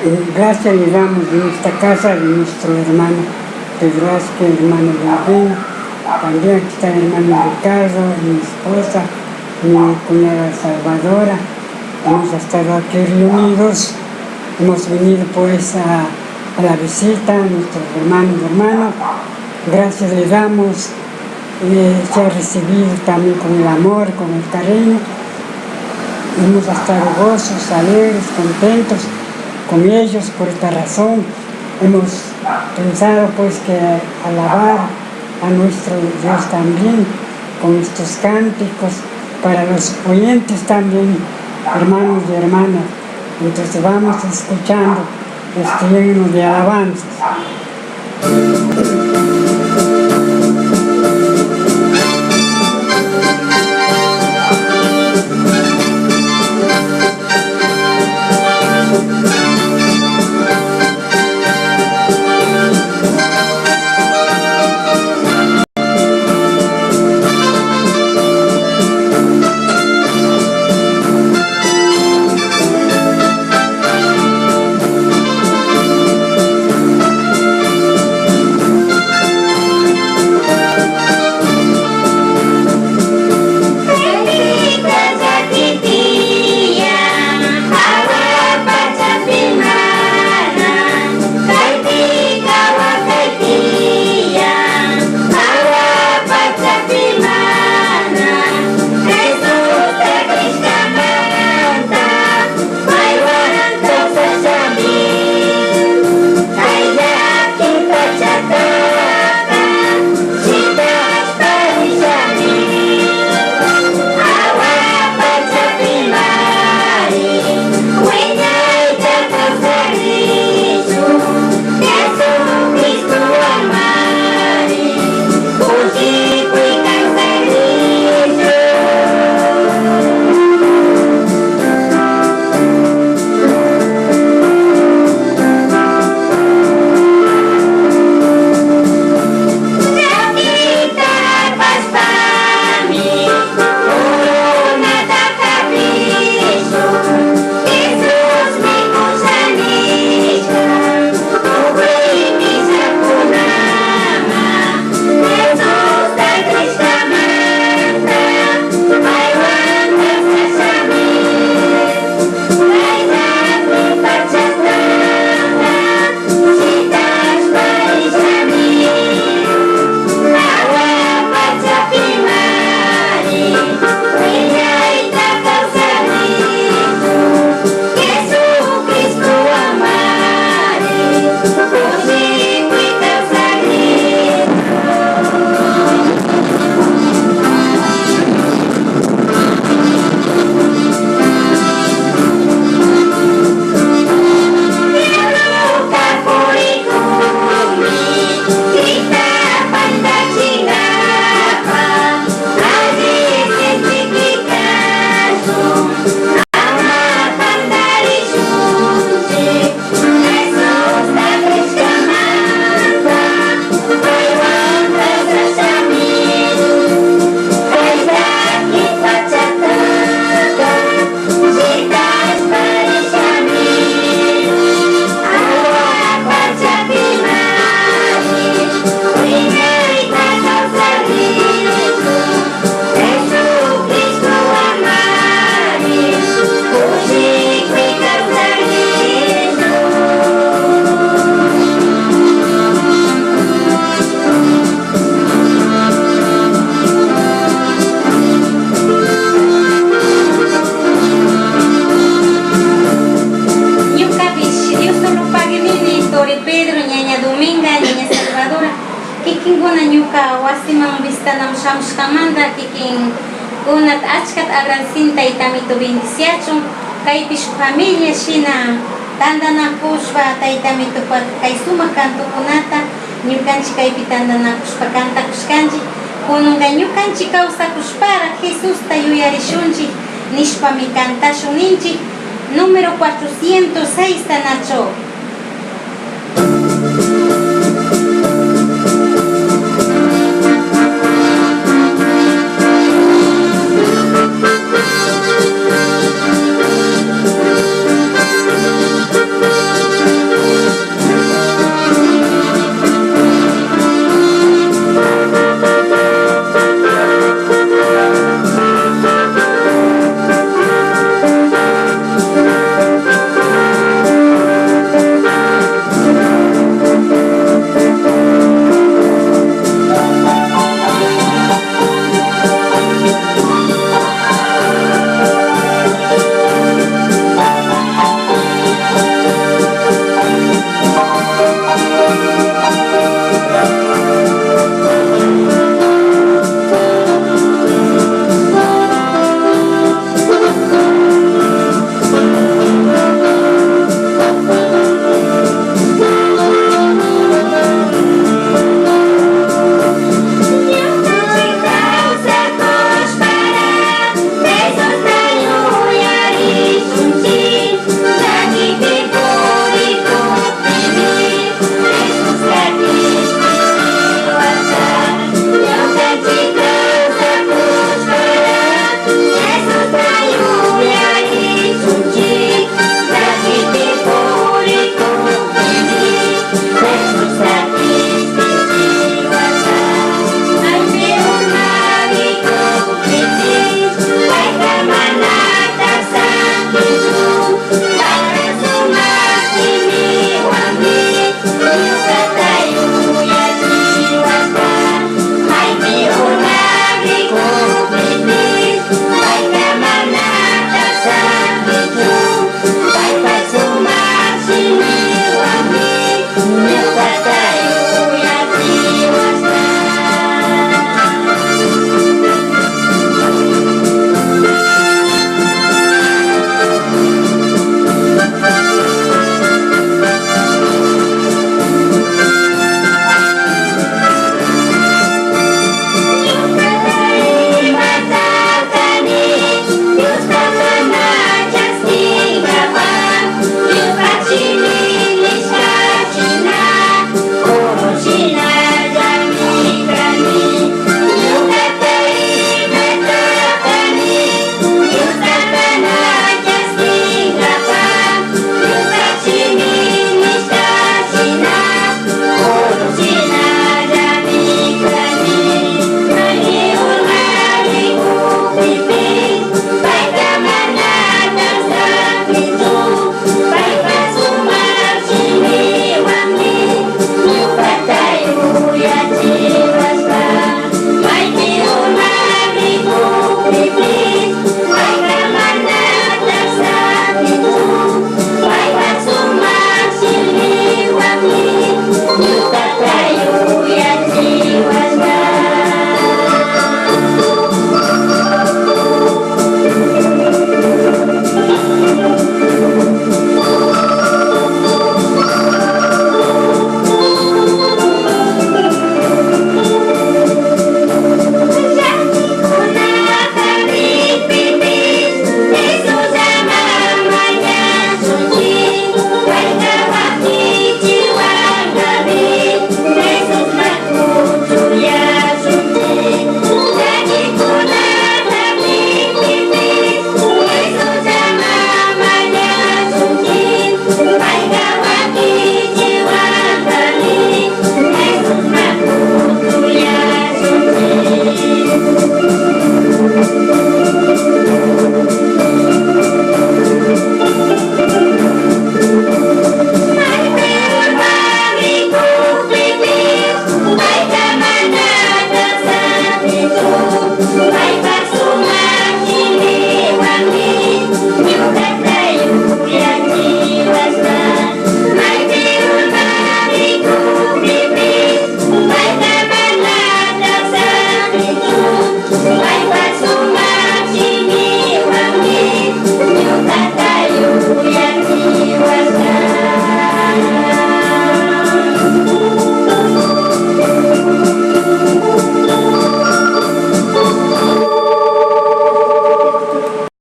Gracias le damos en esta casa de nuestro hermano Pedro Asque, hermano Rubén, también aquí está el hermano Ricardo, mi esposa, mi cuñada Salvadora. Hemos estado aquí reunidos, hemos venido pues a la visita a nuestros hermanos y hermanas. Gracias le damos, se ha recibido también con el amor, con el cariño. Hemos estado gozosos, alegres, contentos con ellos por esta razón. Hemos pensado pues que alabar a nuestro Dios también con estos cánticos para los oyentes también, hermanos y hermanas. Entonces vamos escuchando este himno de alabanzas. Kikinkuna ñuka wasiman vistanam shamushkamanta kikinkunata achkata agradecin taytamito bendiciachun kaypi shuk familia shina tantanakushpa taytamitopak kay sumak kantukunata ñukanchik kaypi tantanakushpa kantakushkanchik kununka ñukanchik kawsakushpara Jesusta yuyarishunchik nishpami kantashun ninchik número 406 nacho.